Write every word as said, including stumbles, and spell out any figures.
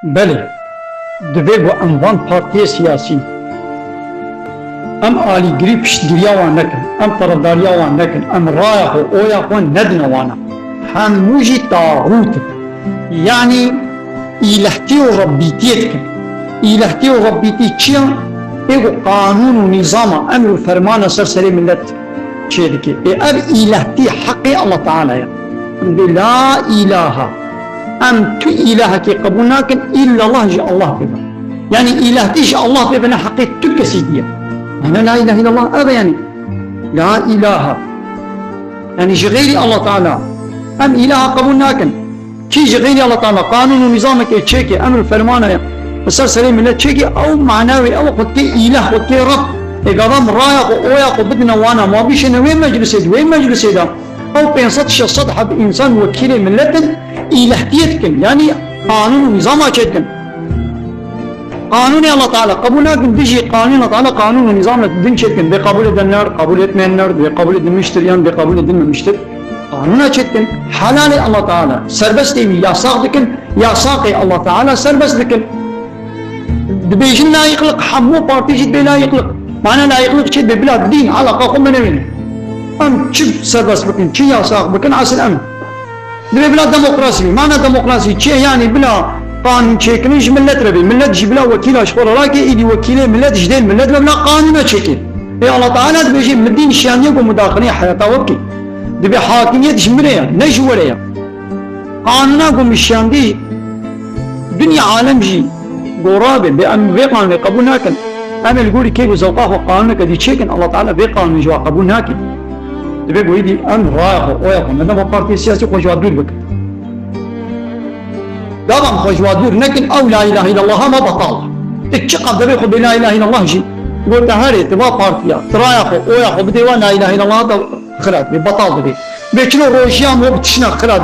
Belê, divê ku em van partiyê siyasî, em alîgirî piştgiriya wan nekin, em terefdariya wan nekin, em raya xwe, oya xwe nedine wana. Hemû jî taxût in. Yanî îlehtî û rebbîtiyê dikin. Îlehtî û rebbîtî çi ye? Ê ku qanûn û nîzama, emr û fermana ser serê millet çêdike. Ê ev îlehtî heqê Allah Teala ye. Bi la îlaha. Em tu îlahekî qebûl nakin, îllallah ji Allah bêbe. Yanî îlehtî ji Allah bêbe ne heqê tu kesî diye. Mana la îlahe îllallah ev e yanî. La îlaha. Yanî ji xeyrî Allah Teala. Em îlaha qebûl nakin. Kî ji xeyrî Allah Teala qanûn û nîzamekê çêke, emr û fermana ye, li ser serê millet çêke, ew mana wê, ew xwe dikê îlah, xwe dikê Reb. Ê gava em raya xwe, oya xwe bidine wana, ma bişêne wê meclisê, di wê meclisê de ew pênc sed şeş sed heb însan wekîlê millet in, îlehtiyê dikin. Yanî qanûn û nîzama çêdikin. Qanûnê Allah Teala qebûl nakin, dijî qanûnê Allah Teala qanûn û nîzamê din çêdikin. Dê qebûl edin nerd, qebûl etmeyin nerd, dê qebûl edin miştir yan dê qebûl edin memiştir. Qanûna çêdikin. Helalê Allah Teala serbestê wî yasax dikin, yasaqê Allah Teala serbest dikin. Dibêjin layîqlik, hemû partî jî dibê layîqlik. Mana layîqlik çi dibe? Bila dîn, alaqa xwe me newêne. Em çi serbest bikin, çi yasax bikin, esil em. Divê bila demokrasî bî. Mana demokrasî çi ye? Yanî bila qanûn çêkirin ji millet re bê. Millet jî bila wekîla ji xwe re rake, îdî wekîlê millet ji dê millet ve bila qanûna çêkê. Ê Allah Teala dibêje, min dîn şiyandiye ku mudaxileyê heyata we bike. Divê hakimiyet ji min re ye, ne ji we re ye. Qanûna ku min şiyandî, dinya alem jî gora be, bê em vê qanûnê qebûl nakin. Em ê li gorî keyf û zewqa xwe qanûneke dî çêkin, Allah Teala vê qanûnê ji we qebûl nake. Divê ku êdî em raya xwe, oya xwe, nedema partiyê siyasî xwe ji we dûr bikin. Gava em xwe ji we dûr nekin, ew la îlahe îllallah me betal. Tu çiqas devê xwe bê la îlahe îllallah jî, gote herê, tu va partiya, tu raya xwe, oya xwe bidê wan, la îlahe îllallah te xira dibê, betal dibê. Bê çilo rojiya me bi tiştine xira